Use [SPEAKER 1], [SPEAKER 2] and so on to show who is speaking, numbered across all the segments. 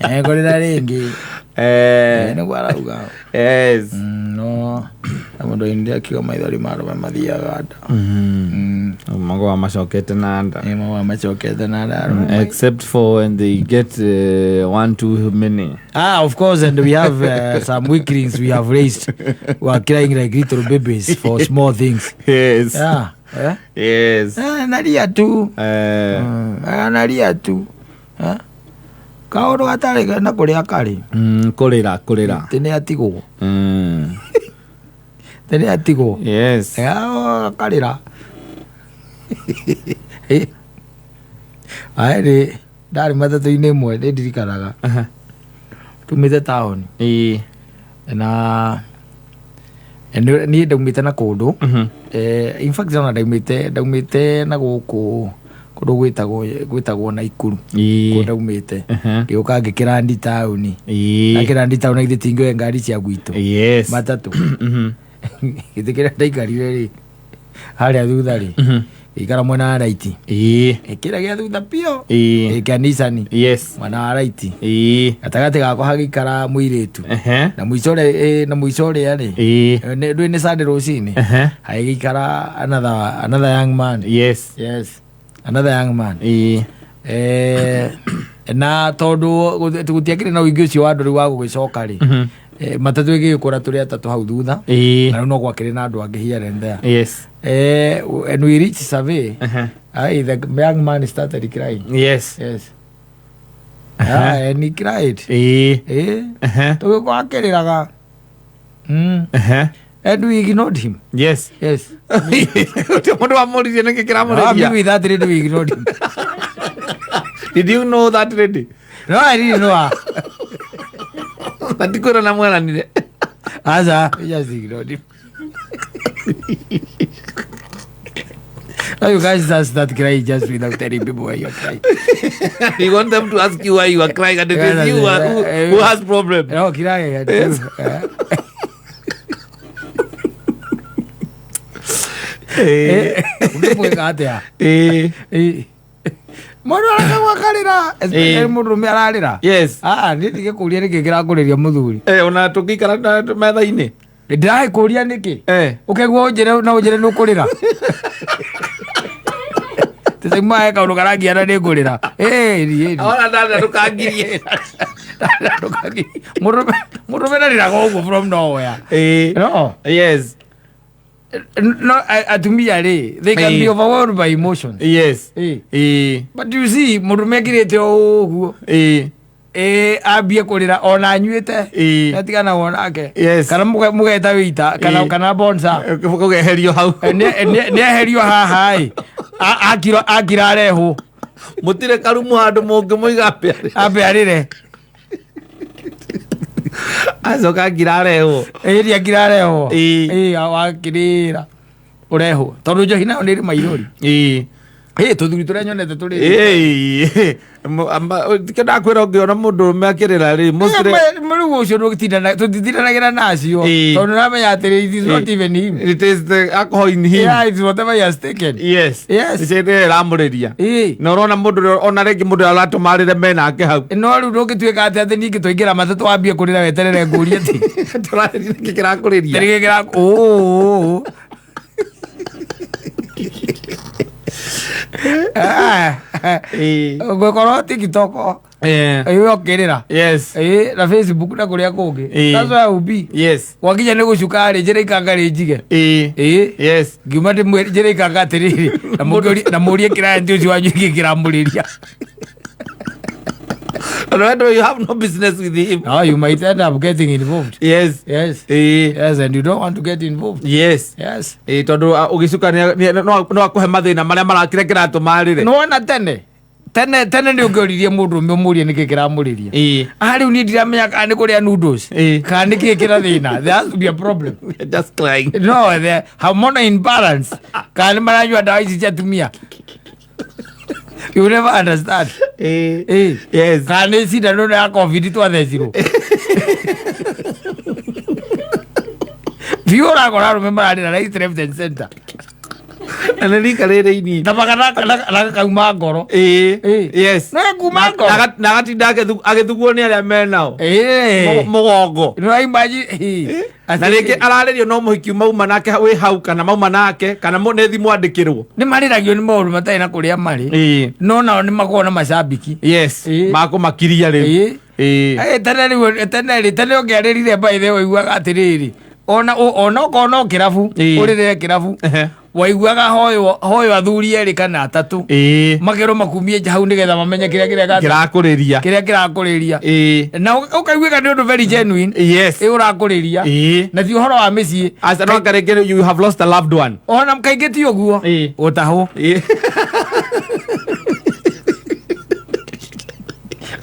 [SPEAKER 1] Ekũrĩra rĩngĩ. Nĩguo arauga. No na mũndũ ainire akiuga maithori ma arũme mathiaga nda.
[SPEAKER 2] Magoa macokete na nda.
[SPEAKER 1] Nĩ magoa macokete na nda arũme.
[SPEAKER 2] Except for when they get one too many.
[SPEAKER 1] Ah, of course, and we have some weaklings we have raised who are crying like little babies for small things.
[SPEAKER 2] Yes.
[SPEAKER 1] Yeah. Eh?
[SPEAKER 2] Yes.
[SPEAKER 1] Ah, analia tu. Analia tu. Eh? Kaũndũ gatarĩ na kũrĩa karĩ.
[SPEAKER 2] Kũrĩra kũrĩra.
[SPEAKER 1] Tene atigwo. Tene atigwo.
[SPEAKER 2] Yes.
[SPEAKER 1] Akarĩra. Aĩ ndarĩ matatũ-inĩ ĩmwe nĩ ndirikanaga. Tumĩte taũni. Na niĩ ndaumĩte na kũndũ. In fact ona ndaumĩte na gũkũ kũndũ gwĩtagwo Naikuru. Kũu ndaumĩte. Ngĩũka ngĩkĩra ndi taũni. Ndakĩra ndi taũni githĩ tingĩoe ngari cia gwitũ.
[SPEAKER 2] Yes.
[SPEAKER 1] Matatũ. Gĩtĩ kĩrĩa ndaikarire rĩ harĩa thutha rĩ gĩikara mwena wa right. Kĩrĩa gĩa thutha biũ kĩa Nissan.
[SPEAKER 2] Yes.
[SPEAKER 1] Mwena wa right. Gatagatĩ gakwa hagĩikara mũirĩtu. Na mũico ũrĩa rĩ ndũĩ nĩ Sunday rũcinĩ hagĩikara another young man.
[SPEAKER 2] Yes.
[SPEAKER 1] Yes. Another young man. Na tondũ gũtiakĩrĩ na ũingĩ ũcio wa andũ rĩu wa gũgĩcoka rĩ matatũ ĩgĩgĩkũra tũrĩ atatũ hau thutha. Na rĩu no gwakĩrĩ na andũ angĩ here and there.
[SPEAKER 2] Yes.
[SPEAKER 1] And we reached survey. The young man started crying.
[SPEAKER 2] Yes.
[SPEAKER 1] Yes. And he cried. Tũgĩkorwo akĩrĩraga. And we ignored him.
[SPEAKER 2] Yes.
[SPEAKER 1] Yes.
[SPEAKER 2] Mũndũ wamũririe nĩkĩ kĩramũrĩria?
[SPEAKER 1] With that lady we ignored him.
[SPEAKER 2] Did you know that lady?
[SPEAKER 1] No, I didn't know her.
[SPEAKER 2] Na ti kwĩra na mweranire.
[SPEAKER 1] Aca, we just ignored him. Now you guys just start crying just without telling people why you're crying.
[SPEAKER 2] You want them to ask you why you are crying, and it is you who has problem.
[SPEAKER 1] No, crying.
[SPEAKER 2] Yes.
[SPEAKER 1] Ũngĩmwĩka atĩa? Mũndũ arakagwo akarĩra, especially mũndũrũme ararĩra.
[SPEAKER 2] Yes.
[SPEAKER 1] Niĩ ndigĩkũria nĩkĩ kĩrakũrĩria mũthuri.
[SPEAKER 2] Ona tũngĩikara metha-inĩ.
[SPEAKER 1] Ndĩragĩkũria nĩkĩ? Ũkaigua ũnjĩre na ũnjĩre nĩ ũkũrĩra. Tũtauma he kaũndũ karangiana nĩ ngũrĩra.
[SPEAKER 2] Ona ndanda ndũkangirie.
[SPEAKER 1] Mũndũrũme ndarĩraga ũguo from nowhere. No.
[SPEAKER 2] Yes.
[SPEAKER 1] No, atumia rĩ, they can be overwhelmed by emotions.
[SPEAKER 2] Yes.
[SPEAKER 1] But you see, mũndũrũme akirĩte o ũguo. Ambie kũrĩra ona anyuĩte. Atiganagwo nake.
[SPEAKER 2] Yes.
[SPEAKER 1] Kana mũgeta wĩita, kana bonsa.
[SPEAKER 2] Kũgeherio hau.
[SPEAKER 1] Nĩeherio haha ĩ. Akira arehwo.
[SPEAKER 2] Mũtirĩ karumu handũ mũngĩmũiga ambe arĩre.
[SPEAKER 1] Ambe arĩre.
[SPEAKER 2] Acoka akira arehwo.
[SPEAKER 1] Ĩĩ, akira arehwo. Ĩĩ, wakirĩra ũrehwo. Tondũ njohi nayo nĩ ĩrĩ maithori. Tũthuri tũrĩa nyonete tũrĩ.
[SPEAKER 2] Ndakwĩra ũngĩona mũndũrũme akĩrĩra rĩ, mostly
[SPEAKER 1] Rĩu ũcio tũtitindanagĩra nacio. Tondũ nĩũramenya atĩrĩ, it is not even him.
[SPEAKER 2] It is the alcohol in him.
[SPEAKER 1] Yeah, it's whatever he has taken.
[SPEAKER 2] Yes.
[SPEAKER 1] Yes.
[SPEAKER 2] Icio nĩ ĩramũrĩria. Na ũrona mũndũ ũrĩa, ona rĩngĩ mũndũ ũrĩa ũratũma arĩre mena ake hau.
[SPEAKER 1] No rĩu ndũngĩtuĩka atĩ atĩ ningĩ twaingĩra matatũ wambie kũrĩra weterere ngũrie atĩ.
[SPEAKER 2] Tũrarĩria nĩkĩ kĩrakũrĩria?
[SPEAKER 1] Nĩkĩ kĩrakũ-, Ũngĩkorwo TikTok, ĩyo ũkĩrĩra.
[SPEAKER 2] Yes.
[SPEAKER 1] Na Facebook na kũrĩa kũngĩ. That's where I will be.
[SPEAKER 2] Yes.
[SPEAKER 1] Gwakinya nĩ gũcuka rĩ, njĩra ikanga rĩ njige.
[SPEAKER 2] Yes.
[SPEAKER 1] Ngiuma ndĩmwĩre njĩra ikanga atĩrĩrĩ, na mũrie client ũcio wanyu nĩkĩ kĩramũrĩria.
[SPEAKER 2] No, you have no business with him.
[SPEAKER 1] No, you might end up getting involved.
[SPEAKER 2] Yes.
[SPEAKER 1] Yes. Yes, and you don't want to get involved.
[SPEAKER 2] Yes.
[SPEAKER 1] Yes.
[SPEAKER 2] Tondũ ũgĩcuka no akũhe mathĩna marĩa marakĩrĩa kĩratũma arĩre.
[SPEAKER 1] No wona tene. Tene, tene nĩ ũngĩoririe mũndũ ũmwe ũmũrie nĩkĩ kĩramũrĩria. Rĩu niĩ ndiramenya kana nĩ kũrĩa noodles. Kana nĩkĩ kĩra thĩna. There has to be a problem.
[SPEAKER 2] We're just crying.
[SPEAKER 1] No, the hormonal imbalance. Kana nĩ maranyua ndawa ici cia atumia. You never understand.
[SPEAKER 2] Yes.
[SPEAKER 1] Kana nĩ cindano ya COVID twathecirwo. Biũ ũrakora arũme mararĩra right, left and center.
[SPEAKER 2] Na nĩ rika rĩrĩ inini.
[SPEAKER 1] Na kauma ngoro.
[SPEAKER 2] Ĩĩ.
[SPEAKER 1] Ĩĩ.
[SPEAKER 2] Yes.
[SPEAKER 1] No kuma ngoro.
[SPEAKER 2] Na agatinda agĩthugwo nĩ arĩa menao.
[SPEAKER 1] Ĩĩ.
[SPEAKER 2] Mũgongo.
[SPEAKER 1] No imagine.
[SPEAKER 2] Na rĩngĩ ararĩrio no mũhiki mauma nake wĩ hau kana mauma nake kana nĩ thimũ andĩkĩrwo.
[SPEAKER 1] Nĩ marĩragio nĩ maũndũ matarĩ na kũrĩa marĩ.
[SPEAKER 2] Ĩĩ.
[SPEAKER 1] No nao nĩ makoragwo na macambiki.
[SPEAKER 2] Yes.
[SPEAKER 1] Ĩĩ.
[SPEAKER 2] Makũmakiria rĩu.
[SPEAKER 1] Ĩĩ.
[SPEAKER 2] Ĩĩ.
[SPEAKER 1] Eh, tene rĩu tene rĩ tene ũngĩarĩrire by the way waiguaga atĩrĩrĩ ona ona okorwo no kĩrabu
[SPEAKER 2] Ĩĩ.
[SPEAKER 1] ũrĩrĩre kĩrabu
[SPEAKER 2] Ehe.
[SPEAKER 1] waiguaga hoyo hoyo athuri erĩ kana atatũ
[SPEAKER 2] Ĩĩ.
[SPEAKER 1] makerwo makumie nja hau nĩgetha mamenye kĩrĩa kĩrĩa
[SPEAKER 2] Kĩrakũrĩria.
[SPEAKER 1] kĩrĩa kĩrakũrĩria.
[SPEAKER 2] Ĩĩ.
[SPEAKER 1] Na ũkaiguĩka nĩ ũndũ very genuine.
[SPEAKER 2] Yes.
[SPEAKER 1] Ĩ ũrakũrĩria.
[SPEAKER 2] Ĩĩ.
[SPEAKER 1] Na ti ũhoro wa mĩciĩ.
[SPEAKER 2] Aca no karĩngĩ you have lost a loved one.
[SPEAKER 1] Ona kaingĩ ti ũguo.
[SPEAKER 2] Ĩĩ.
[SPEAKER 1] Gũtahwo.
[SPEAKER 2] Ĩĩ.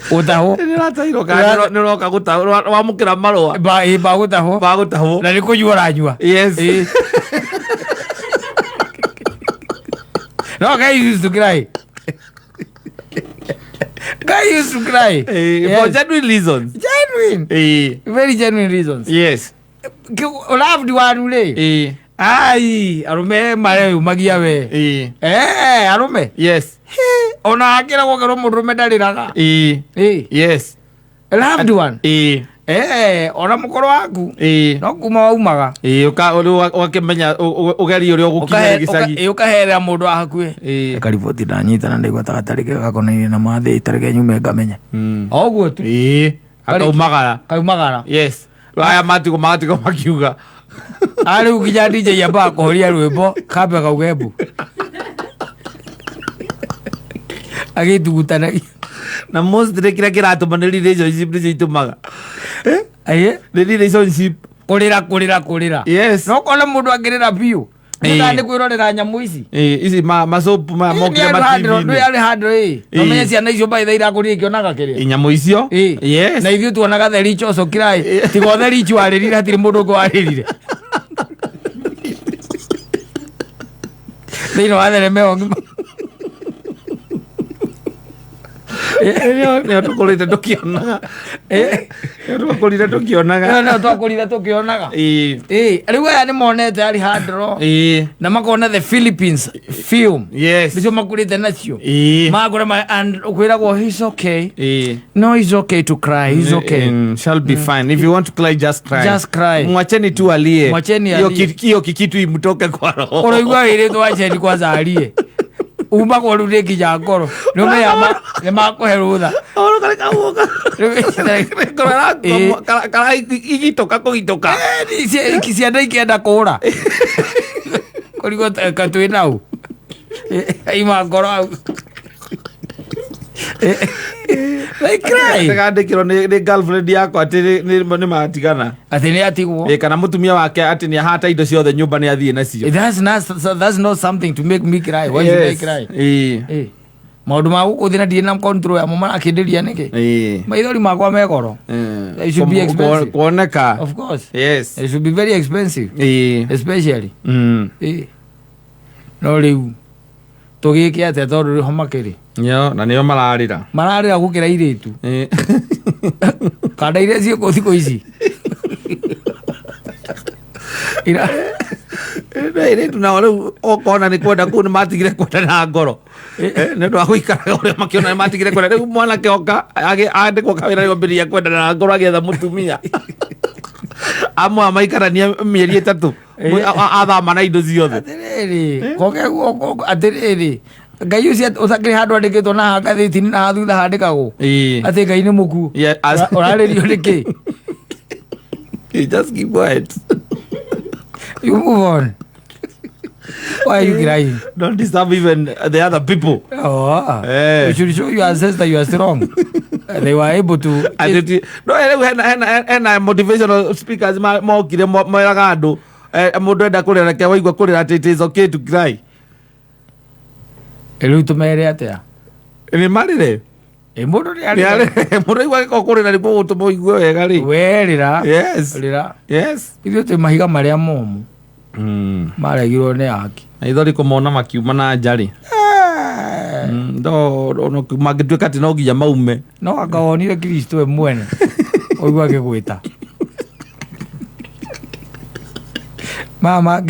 [SPEAKER 1] Gũtahwo.
[SPEAKER 2] Nĩũratahirwo kana nĩũroka gũtahwo wamũkĩra marũa
[SPEAKER 1] Ba ĩ ba gũtahwo.
[SPEAKER 2] ma gũtahwo.
[SPEAKER 1] Na nĩ kũnyua ũranyua.
[SPEAKER 2] Yes.
[SPEAKER 1] Ĩĩ. No guy used to cry. Guy used to cry.
[SPEAKER 2] Ĩĩ, for
[SPEAKER 1] Yes.
[SPEAKER 2] genuine reasons.
[SPEAKER 1] Genuine.
[SPEAKER 2] Ĩĩ.
[SPEAKER 1] Very genuine reasons.
[SPEAKER 2] Yes.
[SPEAKER 1] Loved one rĩ.
[SPEAKER 2] Ĩĩ.
[SPEAKER 1] Ai, arume mareyumagia we.
[SPEAKER 2] Ĩĩ.
[SPEAKER 1] Eh, arume.
[SPEAKER 2] Yes.
[SPEAKER 1] Ona akĩra gũkerwo mũndũrũme ndarĩraga.
[SPEAKER 2] Ĩĩ.
[SPEAKER 1] Ĩĩ.
[SPEAKER 2] Yes.
[SPEAKER 1] Loved one.
[SPEAKER 2] Ĩĩ.
[SPEAKER 1] Eh, ona mũkoro waku.
[SPEAKER 2] Ĩĩ.
[SPEAKER 1] No kuma waumaga.
[SPEAKER 2] Ĩĩ, rĩu ũgakĩmenya ũgerie ũrĩa ũgũkinya gĩcagi.
[SPEAKER 1] Ĩĩ, ũkaherera mũndũ wa hakuhĩ.
[SPEAKER 2] Ĩĩ.
[SPEAKER 1] Kariboti ndanyita na ndaigua ta gatarĩ kega gakonainie na mathĩ tareke nyume ngamenye. O ũguo tu.
[SPEAKER 2] Ĩĩ. Akaumagara.
[SPEAKER 1] Kaumagara.
[SPEAKER 2] Yes. Aya matigwo magatigwo makiuga.
[SPEAKER 1] Arĩu nginya DJ ambaga kũhoria rwĩmbo kambe kauge mbu. Agĩtugutanagia.
[SPEAKER 2] Na mostly kĩrĩa kĩratũma nĩ relationship nĩcio itũmaga.
[SPEAKER 1] Aye.
[SPEAKER 2] Nĩ relationship.
[SPEAKER 1] Kũrĩra kũrĩra kũrĩra.
[SPEAKER 2] Yes.
[SPEAKER 1] No kona mũndũ angĩrĩra biũ.
[SPEAKER 2] Ĩĩ.
[SPEAKER 1] Nĩ nĩ kwĩrorera nyamũ ici.
[SPEAKER 2] Ĩĩ, ici macopu maya mokire
[SPEAKER 1] Nĩ
[SPEAKER 2] ma
[SPEAKER 1] Alejandro,
[SPEAKER 2] TV-inĩ.
[SPEAKER 1] nĩ Alejandro ĩ.
[SPEAKER 2] Ĩĩ.
[SPEAKER 1] Nomenye ciana icio by the irakũrire ikĩonaga kĩrĩa.
[SPEAKER 2] Ĩ, nyamũ icio.
[SPEAKER 1] Ĩĩ.
[SPEAKER 2] Yes.
[SPEAKER 1] Na ithuĩ tuonaga the rich also cry. Tiga the rich warĩrire hatirĩ mũndũ ũngĩ warĩrire. Thĩinĩ wa thenema ĩyo ng'ima.
[SPEAKER 2] Nĩo tũkũrĩte tũkĩonaga. Nĩo tũkũrire tũkĩonaga.
[SPEAKER 1] Ĩyo nĩyo twakũrire tũkĩonaga.
[SPEAKER 2] Ĩĩ.
[SPEAKER 1] Ĩĩ, rĩu aya nĩ monete Alejandro
[SPEAKER 2] Ĩĩ.
[SPEAKER 1] na makona the Philippines film.
[SPEAKER 2] Yes.
[SPEAKER 1] Nĩcio makũrĩte nacio.
[SPEAKER 2] Ĩĩ.
[SPEAKER 1] Magũra ma and kwĩragwo he's okay.
[SPEAKER 2] Ĩĩ.
[SPEAKER 1] No, he's okay to cry. He's okay.
[SPEAKER 2] Shall be fine. If you want to cry, just cry.
[SPEAKER 1] Just cry.
[SPEAKER 2] Mwacheni tu alie.
[SPEAKER 1] Mwacheni
[SPEAKER 2] Hiyo
[SPEAKER 1] alie.
[SPEAKER 2] hiyo kikitu imtoke kwa roho.
[SPEAKER 1] Ũraigua wĩrĩtwo wacheni kwanza arie. Umagwo rĩu nĩ nginya ngoro. Nĩ ũmenyaga nĩ makũhe rũtha.
[SPEAKER 2] Oro kare kauoka. Ngoro
[SPEAKER 1] Ĩĩ.
[SPEAKER 2] kara igitoka kũgitoka.
[SPEAKER 1] Ciana ikĩenda kũra. Kũrigwo ka twĩ nau. Ima ngoro hau. They cry.
[SPEAKER 2] Ndĩkandĩkĩrwo nĩ girlfriend yakwa atĩ nĩ matigana.
[SPEAKER 1] Atĩ nĩ atigwo.
[SPEAKER 2] Ĩ, kana mũtumia wake atĩ nĩ ahata indo ciothe nyũmba nĩ athiĩ nacio.
[SPEAKER 1] That's not something to make me cry. Why should I cry?
[SPEAKER 2] Ĩĩ.
[SPEAKER 1] Eh. Maũndũ ma gũkũ thĩ na ndirĩ na control yamo marakĩndĩria nĩkĩ?
[SPEAKER 2] Ĩĩ.
[SPEAKER 1] Maithori makwa me goro.
[SPEAKER 2] Eh.
[SPEAKER 1] It should be expensive.
[SPEAKER 2] Kuoneka.
[SPEAKER 1] Of course.
[SPEAKER 2] Yes.
[SPEAKER 1] It should be very expensive.
[SPEAKER 2] Ĩĩ.
[SPEAKER 1] Especially. Ĩĩ. No rĩu tũgĩke atĩa tondũ rĩho makĩrĩ.
[SPEAKER 2] Yo, na nĩo mararĩra.
[SPEAKER 1] Mararĩra gũkĩra airĩtu.
[SPEAKER 2] Ĩĩ.
[SPEAKER 1] Kanda iria ciĩkũ thikũ ici. Ira
[SPEAKER 2] Airĩtu nao rĩu ũkona nĩ kwenda kũu nĩ matigire kwenda na ngoro. Nĩ ũndũ wa gũikaraga ũrĩa makĩona nĩ matigire kwenda. Rĩu mwanake oka andĩkwo kawĩra rĩu ambĩrĩria kwenda na ngoro agĩetha mũtumia. Amwe maikarania mĩeri 3 athama na indo ciothe.
[SPEAKER 1] Atĩrĩrĩ, koke guoko atĩrĩrĩ. Ngai ũcio ũtakĩrĩ handũ andĩkĩtwo na haha ngathĩti-inĩ na haha thutha handĩkagwo.
[SPEAKER 2] Ĩĩ.
[SPEAKER 1] Atĩ Ngai nĩ mũkuũ.
[SPEAKER 2] Yeah,
[SPEAKER 1] Ũrarĩrio nĩkĩ?
[SPEAKER 2] You just keep quiet.
[SPEAKER 1] You move on. Why are you crying?
[SPEAKER 2] Don't disturb even the other people.
[SPEAKER 1] Oh,
[SPEAKER 2] Eh.
[SPEAKER 1] You should show your ancestor you are strong. They were able to.
[SPEAKER 2] Atĩ no rĩu hena motivational speakers mokire meraga andũ mũndũ enda kũrĩra reke waigua kũrĩra atĩ it is okay to cry.
[SPEAKER 1] Rĩu tũmere atĩa?
[SPEAKER 2] Nĩ marĩre.
[SPEAKER 1] Ĩ mũndũ nĩ arĩre.
[SPEAKER 2] Mũndũ aigua gĩko kũrĩra nĩguo gũtũma ũigue wega rĩ.
[SPEAKER 1] We rĩra.
[SPEAKER 2] Yes.
[SPEAKER 1] Rĩra.
[SPEAKER 2] Yes.
[SPEAKER 1] Ithuĩ twĩ mahiga marĩa momũ maregirwo nĩ aki.
[SPEAKER 2] Maithori kũmona makiuma na nja rĩ. No ona mangĩtuĩka atĩ no nginya maume.
[SPEAKER 1] No anga wonire Kristo we mwene. Ũigua agĩgwĩta. Mama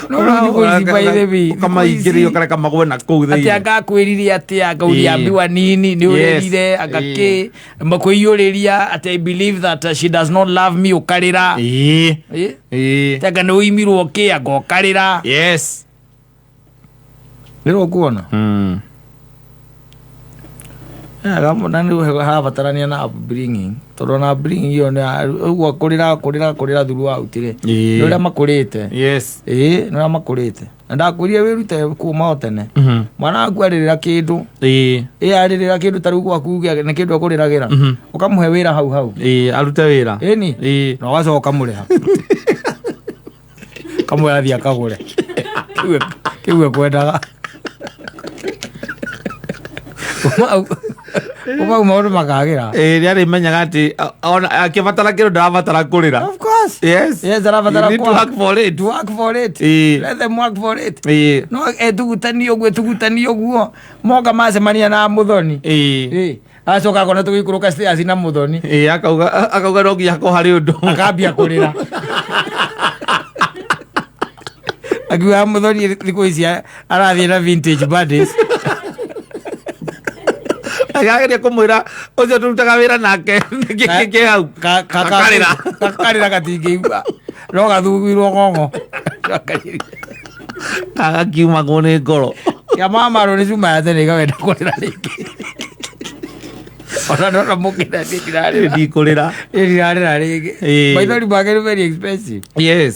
[SPEAKER 1] No rĩu thikũ ici by the way, thikũ
[SPEAKER 2] Ũkamaingĩria
[SPEAKER 1] ici-
[SPEAKER 2] ũkareka magwe na kũu
[SPEAKER 1] atĩ
[SPEAKER 2] thĩinĩ.
[SPEAKER 1] anga akwĩrire atĩ anga uliambiwa nini nĩ ũrĩrire anga kĩ makwĩiyũrĩria atĩ I believe that she does not love me ũkarĩra. Eh? Atĩ anga nĩ ũimirwo kĩ anga ũkarĩra. Rĩrĩa ũkuona na nĩ harabatarania na upbringing, tondũ ona upbringing ĩyo nĩ ũguo kũrĩra kũrĩra kũrĩra throughout rĩ, nĩ ũrĩa makũrĩte. Ĩĩ, nĩ ũrĩa makũrĩte, na ndakwĩrire wĩrute kuma o tene. Mwana waku arĩrĩra kĩndũ, ĩ arĩrĩra kĩndũ ta rĩu gwaku nĩ kĩndũ ekũrĩragĩra, ũkamũhe wĩra hau hau.
[SPEAKER 2] Ĩĩ, arute wĩra.
[SPEAKER 1] Ĩni. Na ũgacoka ũkamũrĩha, kamwĩra athiĩ akagũre kĩu ekwendaga. Kuma hau maũndũ makagĩra.
[SPEAKER 2] Ĩĩ, nĩ arĩmenyaga atĩ ona akĩbatara kĩndũ ndarabatara kũrĩra.
[SPEAKER 1] Of course. Yes, arabatara
[SPEAKER 2] You need to work for it.
[SPEAKER 1] To work for it. Let them work for it. No etugutania ũguo, etugutania ũguo, moka macemania na mũthoni. Ĩ, acoka akona tũgĩikũrũka stairs na mũthoni.
[SPEAKER 2] Ĩĩ, akauga no nginya hakorwo harĩ ũndũ.
[SPEAKER 1] Akambia kũrĩra akiuga mũthoni thikũ ici arathiĩ na vintage buddies.
[SPEAKER 2] Akageria kũmwĩra ũcio tũrutaga wĩra nake nĩkĩ kĩ hau. Gakarĩra.
[SPEAKER 1] Gakarĩra gatingĩigua no gathugirwo ng'ong'o.
[SPEAKER 2] Agakiumagwo nĩ ngoro.
[SPEAKER 1] Ya mama nĩ cuma ya tene ikawenda kũrĩra rĩngĩ, ona ndona mũkĩra niĩ ndirarĩra.
[SPEAKER 2] Ndikũrĩra.
[SPEAKER 1] Niĩ ndirarĩra rĩngĩ. Maithori make nĩ very expensive. Yeah.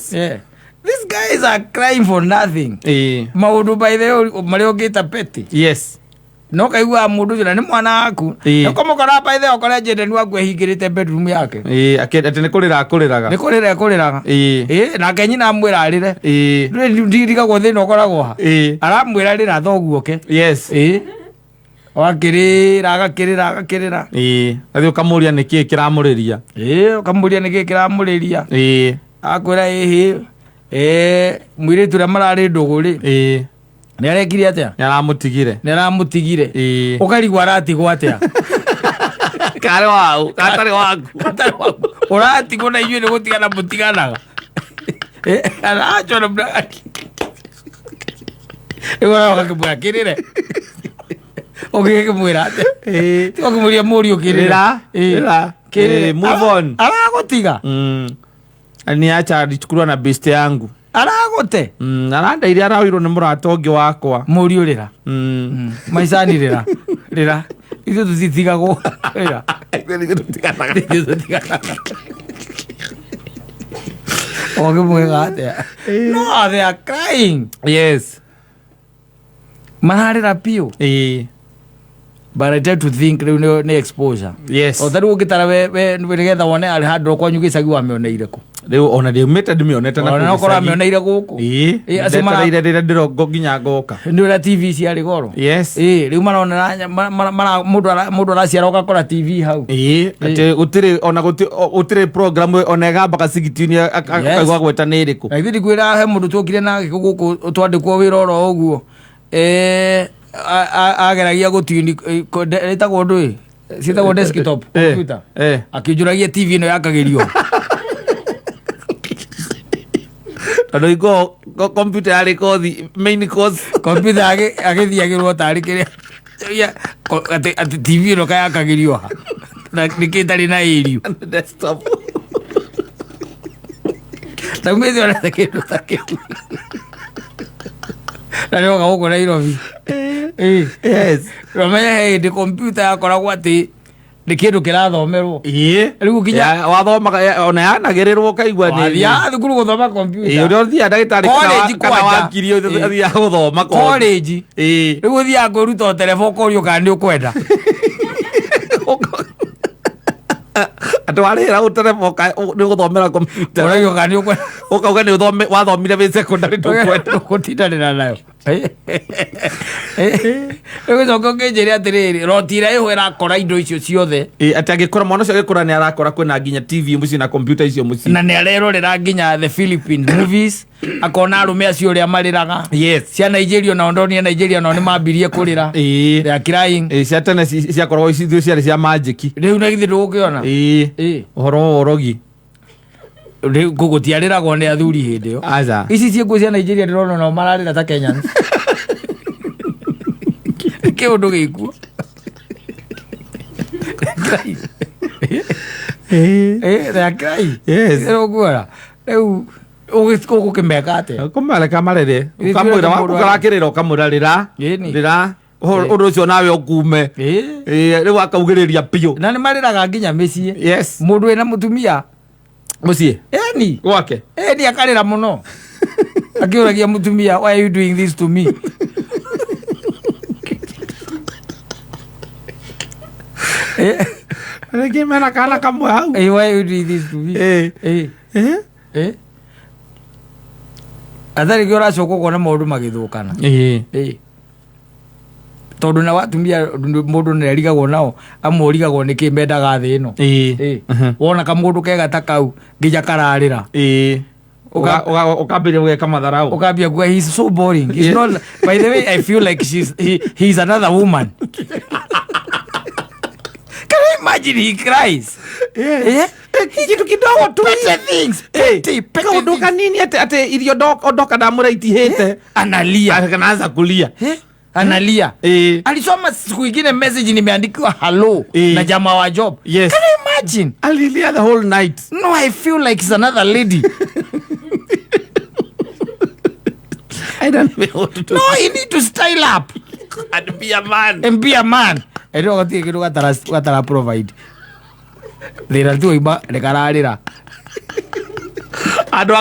[SPEAKER 1] These guys are crying for nothing. Maũndũ by the way marĩa ũngĩta petty. No kaiguaga mũndũ ũcio na nĩ mwana waku. Ũkamũkora by the way ũkora Jaden waku ehingĩrĩte bedroom yake.
[SPEAKER 2] Ĩĩ, atĩ nĩ kũrĩra akũrĩraga.
[SPEAKER 1] Nĩ kũrĩra ekũrĩraga. Ĩĩ, nake nyina amwĩra arĩre. Ndirigagwo thĩna ũkoragwo ha. Aramwĩra rĩra thoguo oke. Ĩĩ, wakĩrĩra agakĩrĩra agakĩrĩra.
[SPEAKER 2] Ĩĩ, athiĩ ũkamũria nĩkĩĩ kĩramũrĩria.
[SPEAKER 1] Ĩĩ, ũkamũria nĩkĩĩ kĩramũrĩria. Akwĩra ĩhĩ, mũirĩtu ũrĩa mararĩ ndũgũ rĩ, nĩ arekire atĩa?
[SPEAKER 2] Nĩ aramũtigire.
[SPEAKER 1] Nĩ aramũtigire. Ũkarigwo aratigwo atĩa?
[SPEAKER 2] Karĩ wau gatarĩ waku.
[SPEAKER 1] Gatarĩ waku. Ũratigwo na inyuĩ nĩ gũtigana mũtiganaga. Arachona rĩu ũgakĩmwĩra kĩrĩre, ũgĩkĩmwĩra atĩa? Tiga ũkĩmũria mũriũ kĩrĩre.
[SPEAKER 2] Rĩra, rĩra.
[SPEAKER 1] Kĩrĩre.
[SPEAKER 2] Ĩĩ, move on.
[SPEAKER 1] Aragũtiga.
[SPEAKER 2] Niacha alichukuliwa na best yangu.
[SPEAKER 1] Aragũte.
[SPEAKER 2] Arandeire araoirwo nĩ mũrata ũngĩ wakwa.
[SPEAKER 1] Mũriũ rĩra. Maicani rĩra rĩra, ithuĩ tũtitigagwo, rĩra.
[SPEAKER 2] Ithuĩ tũtiganaga.
[SPEAKER 1] Ithuĩ tũtiganaga. Ũngĩmwĩra atĩa? No they are crying. Mararĩra biũ. But I tend to think rĩu nĩ exposure. O ta rĩu ũngĩtara we nĩgetha wone Alejandro kwanyu gĩcagi wamĩoneire kũ?
[SPEAKER 2] Rĩu ona ndiumĩte ndĩmĩonete na
[SPEAKER 1] Ona
[SPEAKER 2] kũu
[SPEAKER 1] no korwo
[SPEAKER 2] gĩcagi.
[SPEAKER 1] amĩoneire gũkũ.
[SPEAKER 2] Ĩĩ,
[SPEAKER 1] Ĩĩ, acio
[SPEAKER 2] ndetereire rĩrĩa ndĩrongo nginya ngoka.
[SPEAKER 1] Nĩ ũrĩa TV ciarĩ goro. Ĩĩ, rĩu maronera mũndũ araciara ũgakora TV hau.
[SPEAKER 2] Ĩĩ, atĩ gũtirĩ ona gũtirĩ program ona ĩgambaga cigitini akaigua gweta nĩ ĩrĩkũ.
[SPEAKER 1] Na ithuĩ ndikwĩra he mũndũ tuokire nake gũkũ twandĩkwo wĩra oro ũguo. Ageragia gũtuni ĩtagwo ndũĩ ciĩtagwo desktop computer. Akĩnjũragia TV ĩno yakagĩrio.
[SPEAKER 2] Tondũ iko computer yarĩ kothi main course.
[SPEAKER 1] Computer agĩthiagĩrwo tarĩ kĩrĩa atĩ TV ĩno kayakagĩrio ha na nĩkĩ ĩtarĩ na ĩriũ.
[SPEAKER 2] Desktop.
[SPEAKER 1] Ndaumĩte onete kĩndũ ta kĩu na nĩoka gũkũ Nairobi. Ĩĩ. Ũramenya he hĩndĩ computer yakoragwo atĩ nĩ kĩndũ kĩrathomerwo. Rĩu
[SPEAKER 2] Wathomaga ona yanagĩrĩrwo ũkaigua nĩ
[SPEAKER 1] wathiaga thukuru gũthoma computer.
[SPEAKER 2] Ĩĩ, ũrĩa ũthiaga ndagĩtarĩ
[SPEAKER 1] College
[SPEAKER 2] kana
[SPEAKER 1] kwanja.
[SPEAKER 2] wakiri ũthiaga gũthoma kothi.
[SPEAKER 1] College. Rĩu ũthiaga kwĩruta ũtereba ũkorio kana nĩ ũkwenda.
[SPEAKER 2] Atĩ warĩhĩra ũtereba nĩ ũgũthomera computer.
[SPEAKER 1] Ũragio kana nĩ ũkwenda.
[SPEAKER 2] Ũkauga nĩ ũthome wathomire wĩ secondary ndũkwenda.
[SPEAKER 1] Ndũgũtindanĩra nayo. Rĩu gĩcoka ũkĩnjĩre atĩrĩrĩ, roti ĩrĩa ĩho ĩrakora indo icio ciothe.
[SPEAKER 2] Ĩĩ, atĩ angĩkora mwana ũcio agĩkũra nĩ arakora kwĩna nginya TV mũciĩ na computer icio mũciĩ.
[SPEAKER 1] Na nĩ arerorera nginya the Philippines movies, akona arũme acio ũrĩa marĩraga. Cia Nigeria nao ndonire Nigeria nao nĩ mambirie kũrĩra. They are crying.
[SPEAKER 2] Ĩĩ, cia tene ciakoragwo ithuĩ ciarĩ cia manjĩki.
[SPEAKER 1] Rĩu na githĩ ndũgũkĩona?
[SPEAKER 2] Ĩĩ. Ũhoro wa ũrogi.
[SPEAKER 1] Gũtiarĩragwo nĩ athuri hĩndĩ ĩyo.
[SPEAKER 2] Aca.
[SPEAKER 1] Ici ciĩkuo cia Nigeria ndĩrona nao mararĩra ta Kenyans. Kĩũndũ gĩkuo.
[SPEAKER 2] Eh.
[SPEAKER 1] They are crying.
[SPEAKER 2] Yes.
[SPEAKER 1] Ũguona rĩu ũgũkĩmeka atĩa?
[SPEAKER 2] Kũmareka marĩre.
[SPEAKER 1] Ithuĩ
[SPEAKER 2] Ũkamwĩra
[SPEAKER 1] mũndũ
[SPEAKER 2] waku karakĩrĩra ũkamwĩra rĩra.
[SPEAKER 1] Ĩni.
[SPEAKER 2] Rĩra. Ũndũ ũcio nawe ũkume.
[SPEAKER 1] Ĩĩ.
[SPEAKER 2] Ĩĩ, rĩu akaugĩrĩria biũ.
[SPEAKER 1] Na nĩ marĩraga nginya mĩciĩ.
[SPEAKER 2] Yes.
[SPEAKER 1] Mũndũ wĩna mũtumia
[SPEAKER 2] Mũciĩ.
[SPEAKER 1] ĩni
[SPEAKER 2] Gwake.
[SPEAKER 1] ĩni akarĩra mũno akĩũragia mũtumia, why are you doing this to me? Eh,
[SPEAKER 2] Rĩngĩ mena kana kamwe hau.
[SPEAKER 1] Why are you doing this to me?
[SPEAKER 2] Ĩĩ.
[SPEAKER 1] Eh,
[SPEAKER 2] Eh?
[SPEAKER 1] eh. Atharĩ kĩo ũracoka ũkona maũndũ magĩthũkana.
[SPEAKER 2] Ĩĩ.
[SPEAKER 1] Ĩĩ. Tondũ na watumia mũndũ nĩ arigagwo nao amwe ũrigagwo nĩkĩ mendaga thĩ ĩno.
[SPEAKER 2] Ĩĩ.
[SPEAKER 1] Ĩĩ.
[SPEAKER 2] Mhm.
[SPEAKER 1] Wona kamũndũ kega ta kau nginya kararĩra.
[SPEAKER 2] Ĩĩ. Ũkambĩrĩria gũgeka matharau.
[SPEAKER 1] Ukambia kuga he's so boring. He's
[SPEAKER 2] Yeah.
[SPEAKER 1] not, by the way, I feel like he's another woman. Can you imagine he cries?
[SPEAKER 2] Yes.
[SPEAKER 1] Eh?
[SPEAKER 2] Kitu kidogo tu.
[SPEAKER 1] Petty things. Petty, petty
[SPEAKER 2] Kaũndũ
[SPEAKER 1] things.
[SPEAKER 2] kanini atĩ atĩ irio ndoka ndamũra itihĩte.
[SPEAKER 1] Analia.
[SPEAKER 2] Anaanza kulia.
[SPEAKER 1] Eh? Analia.
[SPEAKER 2] Ĩĩ.
[SPEAKER 1] Alisoma siku ingine message nimeandikiwa hello
[SPEAKER 2] Eh.
[SPEAKER 1] na jamaa wa job.
[SPEAKER 2] Yes.
[SPEAKER 1] Can you imagine?
[SPEAKER 2] Alilia the whole night.
[SPEAKER 1] No, I feel like it's another lady.
[SPEAKER 2] I don't even want to
[SPEAKER 1] No, you need to style up
[SPEAKER 2] and be a man.
[SPEAKER 1] and be a man. Ĩno gũtirĩ kĩndũ gatara provide. Thĩna tu wauma nĩ kararĩra.
[SPEAKER 2] Andũ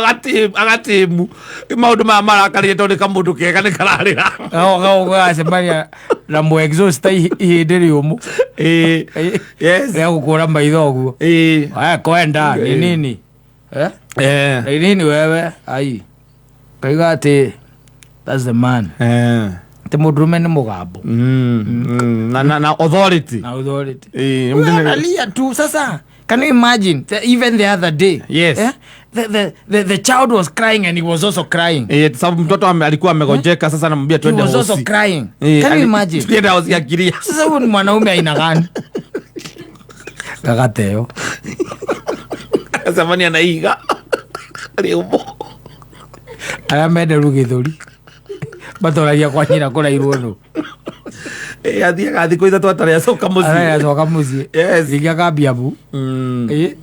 [SPEAKER 2] agatĩmu maũndũ maya marakarĩte tondũ nĩ kamũndũ kega nĩ kararĩra.
[SPEAKER 1] Gagacemania na mũ exhaust ihĩndĩ rĩũmũ.
[SPEAKER 2] Ĩĩ. Yes.
[SPEAKER 1] Rĩa gũkũra maitho ũguo.
[SPEAKER 2] Ĩĩ.
[SPEAKER 1] Aya kwenda ni nini? Eh?
[SPEAKER 2] Eh.
[SPEAKER 1] Ni nini wewe? Ai. Kaiga atĩ that's the man.
[SPEAKER 2] Eh.
[SPEAKER 1] Atĩ mũndũrũme nĩ mũgambo.
[SPEAKER 2] Na authority.
[SPEAKER 1] Na authority.
[SPEAKER 2] Ĩĩ,
[SPEAKER 1] Huyo
[SPEAKER 2] mũndũ nĩ-
[SPEAKER 1] analia tu sasa. Can you imagine? Even the other day.
[SPEAKER 2] Yes.
[SPEAKER 1] Eh? The child was crying and he was also crying.
[SPEAKER 2] Ĩĩ, sababu mtoto alikuwa amegonjeka sasa anamwambia
[SPEAKER 1] He
[SPEAKER 2] twende
[SPEAKER 1] was also
[SPEAKER 2] hosi.
[SPEAKER 1] crying.
[SPEAKER 2] Ĩĩ,
[SPEAKER 1] Can you imagine?
[SPEAKER 2] Twende hosi akilia.
[SPEAKER 1] Sasa huyu ni mwanaume aina gani? Gagateo.
[SPEAKER 2] Acemania na ihiga rĩũmũ.
[SPEAKER 1] Arĩa menderu gĩthũri matoragia kwa nyina kũrairwo nũ.
[SPEAKER 2] Ĩĩ, athiaga thikũ ithatũ atarĩ acoka mũciĩ.
[SPEAKER 1] Aracoka mũciĩ.
[SPEAKER 2] Yes.
[SPEAKER 1] Rĩngĩ akambia bu. Ĩĩ.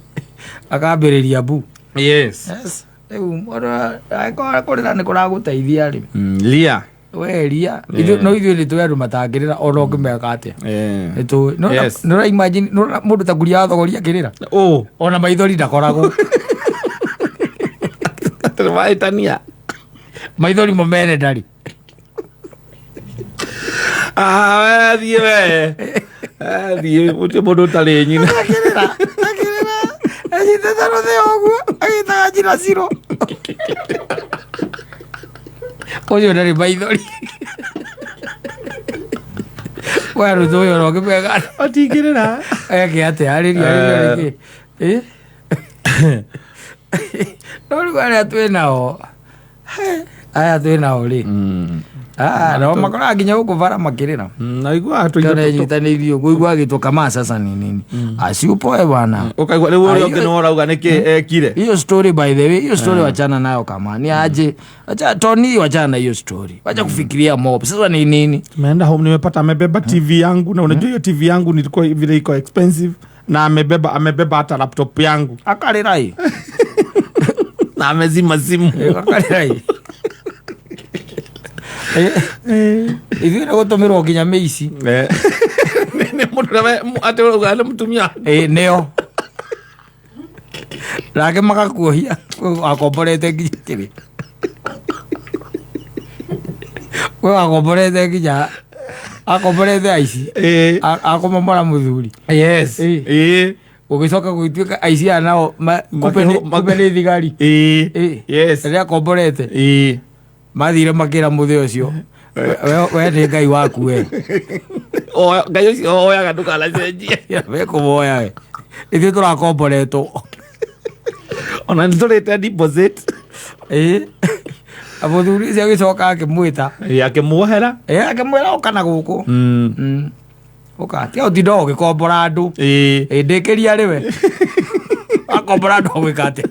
[SPEAKER 1] Akambĩrĩria bu.
[SPEAKER 2] Yes.
[SPEAKER 1] Yes. Rĩu mũndũ angĩkorwo kũrĩra nĩ kũragũteithia rĩ.
[SPEAKER 2] Lia.
[SPEAKER 1] Weria.
[SPEAKER 2] Yeah.
[SPEAKER 1] No ithuĩ nĩ tũĩ andũ matangĩrĩra ona ũngĩmeka atĩa.
[SPEAKER 2] Eh.
[SPEAKER 1] Nĩ tũĩ.
[SPEAKER 2] Yes.
[SPEAKER 1] Nĩ ũra imagine nĩ mũndũ ta Nguria wa Thogori akĩrĩra.
[SPEAKER 2] Oh.
[SPEAKER 1] Ona maithori ndakoragwo.
[SPEAKER 2] Tũrĩmahĩtania.
[SPEAKER 1] Maithori mo mene ndarĩ.
[SPEAKER 2] Ah, we thiĩ we. Eh, thiĩ gũtirĩ mũndũ ũtarĩ nyina.
[SPEAKER 1] Akĩrĩra. Akĩrĩra. Anyitĩte rũthĩa ũguo agĩtaga njĩra ciro. Ũcio ndarĩ maithori. We arutwo ũyũ ona ũngĩmeka
[SPEAKER 2] Matingĩrĩra.
[SPEAKER 1] eke atĩa arĩria arĩria rĩngĩ. Eh? No rĩu arĩa twĩ nao aya twĩ nao rĩ nao makoraga nginya gũkũ bara makĩrĩra.
[SPEAKER 2] Na iguaga
[SPEAKER 1] Tena nyitanĩirio ũguo igua agĩtwo kama sasa ni nini asiupoe bwana.
[SPEAKER 2] Ũkaigua rĩu ũrĩa ũngĩ nĩwe ũrauga nĩkĩ ekire.
[SPEAKER 1] Hiyo story, by the way, hiyo story wachana nayo. Kama ni aje, acha Tony, wachana na hiyo story, wacha kufikiria mob. Sasa ni nini?
[SPEAKER 2] Tumeenda home nimepata amebeba TV yangu na unajua hiyo TV yangu nilikuwa vile iko expensive na amebeba hata laptop yangu
[SPEAKER 1] Akarĩra ĩ.
[SPEAKER 2] na amezima simu.
[SPEAKER 1] Akarĩra ĩ. Ithuĩ nĩ gũtũmĩrwo nginya mĩici.
[SPEAKER 2] Eh. Nĩ mũndũ ũrĩa atĩ ũrauga nĩ mũtumia.
[SPEAKER 1] Ĩ nĩo nake makakuohia akomborete nginya kĩrĩ we akomborete nginya akomborete aici.
[SPEAKER 2] Eh.
[SPEAKER 1] Akomomora mũthuri.
[SPEAKER 2] Yes.
[SPEAKER 1] Ĩ.
[SPEAKER 2] Ĩ.
[SPEAKER 1] Gũgĩcoka gũgĩtuĩka aici aya nao kumbe nĩ thigari.
[SPEAKER 2] Ĩ.
[SPEAKER 1] Ĩ.
[SPEAKER 2] Yes.
[SPEAKER 1] Rĩrĩa akomborete
[SPEAKER 2] Ĩ.
[SPEAKER 1] mathire makĩra mũthĩ ũcio we nĩ Ngai waku we.
[SPEAKER 2] Ngai ũcio oyaga ndũkanacenjie.
[SPEAKER 1] Wekũmoya we ithuĩ tũrakomboretwo.
[SPEAKER 2] Ona nĩ tũrĩte deposit.
[SPEAKER 1] Ĩ mũthuri ũcio agĩcoka akĩmwĩta.
[SPEAKER 2] Ĩ, akĩmuohera.
[SPEAKER 1] Ĩ, akĩmwĩra ũka na gũkũ. Ũka tiga ũtinda ũgĩkombora andũ.
[SPEAKER 2] Ĩ.
[SPEAKER 1] Ĩ ndĩkĩria rĩ we akombora andũ ũgwĩka atĩa?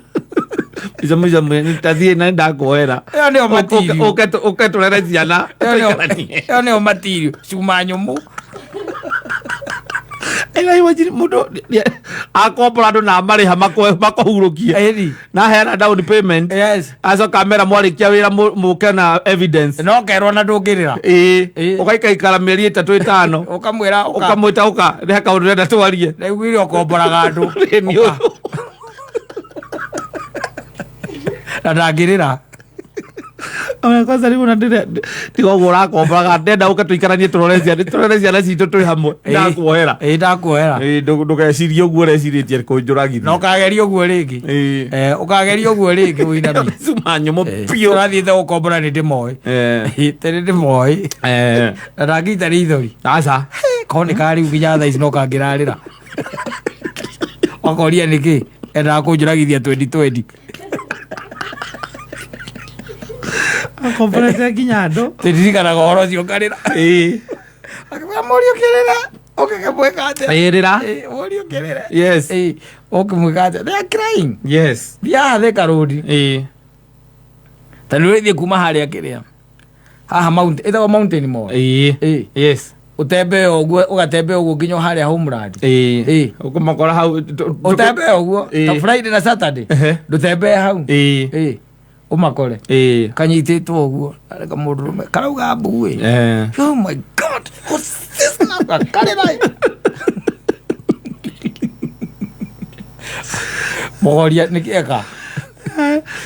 [SPEAKER 2] Icamu tathiĩ na nĩndakuoera.
[SPEAKER 1] Ĩyo nĩyo material.
[SPEAKER 2] Ũke tũrere ciana tũikaranie.
[SPEAKER 1] Ĩyo nĩyo material, cuma nyũmũ.
[SPEAKER 2] Ĩra imagine mũndũ akombora andũ na amarĩha makũhurũkie.
[SPEAKER 1] Ĩni.
[SPEAKER 2] Na aheana down payment.
[SPEAKER 1] Yes.
[SPEAKER 2] Acoka amera mwarĩkia wĩra mũke na evidence.
[SPEAKER 1] No kerwo na ndũngĩrĩra.
[SPEAKER 2] Ĩĩ.
[SPEAKER 1] Ĩĩ.
[SPEAKER 2] Ũgaikaikara mĩeri 3 5.
[SPEAKER 1] Ũkamwĩra ũka.
[SPEAKER 2] Ũkamwĩta ũka nĩ he kaũndũ ndĩrenda twarie.
[SPEAKER 1] Ndaiguire ũkomboraga andũ.
[SPEAKER 2] Nĩ ũyũ.
[SPEAKER 1] Na ndangĩrĩra.
[SPEAKER 2] Ona kwanza rĩu ona tiga ũguo ũrakomboraga ndenda ũke tũikaranie tũrore ciana tũrore ciana citũ twĩ hamwe. Ndakuohera.
[SPEAKER 1] Ĩĩ ndakuohera.
[SPEAKER 2] Ĩĩ ndũgecirie ũguo ũrecirĩtie kũnjũragithia.
[SPEAKER 1] Na ũkageria ũguo rĩngĩ.
[SPEAKER 2] Ĩĩ.
[SPEAKER 1] Ũkageria ũguo rĩngĩ ũinamie.
[SPEAKER 2] Cuma nyũmũ biũ.
[SPEAKER 1] Ũrathiĩte gũkombora nĩ ndĩmoĩ. Ĩĩ nĩ ndĩmoĩ. Na ndangĩita rĩithori.
[SPEAKER 2] Aca.
[SPEAKER 1] Korwo nĩ karĩu nginya thaa ici no kangĩrarĩra. Wakoria nĩkĩ? Endaga kũnjũragithia 2020.
[SPEAKER 2] Akomborete nginya andũ.
[SPEAKER 1] Tĩririkanaga ũhoro ũcio ngarĩra.
[SPEAKER 2] Ĩĩ.
[SPEAKER 1] Akĩmwĩra mũriũ kĩrĩra. Ũkĩkĩmwĩka atĩa?
[SPEAKER 2] Ĩĩ rĩra.
[SPEAKER 1] Ĩĩ, mũriũ kĩrĩra.
[SPEAKER 2] Yes.
[SPEAKER 1] Ĩĩ, ũkĩmwĩka atĩa? They are crying.
[SPEAKER 2] Yes.
[SPEAKER 1] Thiaga Thika Road.
[SPEAKER 2] Ĩĩ.
[SPEAKER 1] Ta nĩ ũrĩthiĩ kuma harĩa kĩrĩa. Haha mountain, ĩtagwo Mountain Mall.
[SPEAKER 2] Ĩĩ.
[SPEAKER 1] Ĩĩ.
[SPEAKER 2] Yes.
[SPEAKER 1] Ũtembee ũguo, ũgatembea ũguo nginya harĩa Homeland.
[SPEAKER 2] Ĩĩ.
[SPEAKER 1] Ĩĩ.
[SPEAKER 2] Ũkũmakora hau.
[SPEAKER 1] Ũtembee ũguo, ta
[SPEAKER 2] Ĩĩ.
[SPEAKER 1] Friday na Saturday.
[SPEAKER 2] Ehe.
[SPEAKER 1] Ndũtembee hau.
[SPEAKER 2] Ĩĩ.
[SPEAKER 1] Ĩĩ. Ũmakore.
[SPEAKER 2] Ĩĩ.
[SPEAKER 1] Kanyitĩtwo ũguo. Arĩ kamũndũrũme. Karauga mbu ĩ. Oh my God, what's this now? Karĩra. Mũgoria nĩkĩ eka?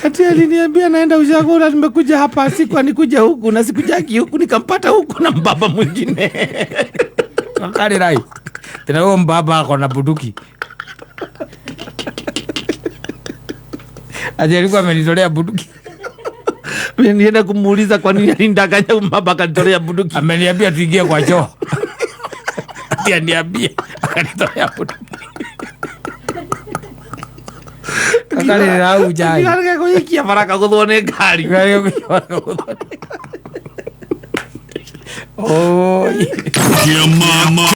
[SPEAKER 2] Ati aliniambia naenda ushago na nimekuja hapa siku anikuja huku na sikujaki huku nikampata huku na mbaba mwingine.
[SPEAKER 1] Karĩra. Tena huyo mbaba ako na bunduki. Ati alikuwa amenitolea bunduki.
[SPEAKER 2] Mimi nienda kumuuliza kwa nini alinidanganya mbaba akanitolea bunduki.
[SPEAKER 1] Ameniambia tuingie kwa choo. Ati aniambia akanitolea bunduki. Akarĩra hau njai.
[SPEAKER 2] Ndirarega kũikia baraka gũthwo nĩ ngari.
[SPEAKER 1] Oi.
[SPEAKER 3] Mama.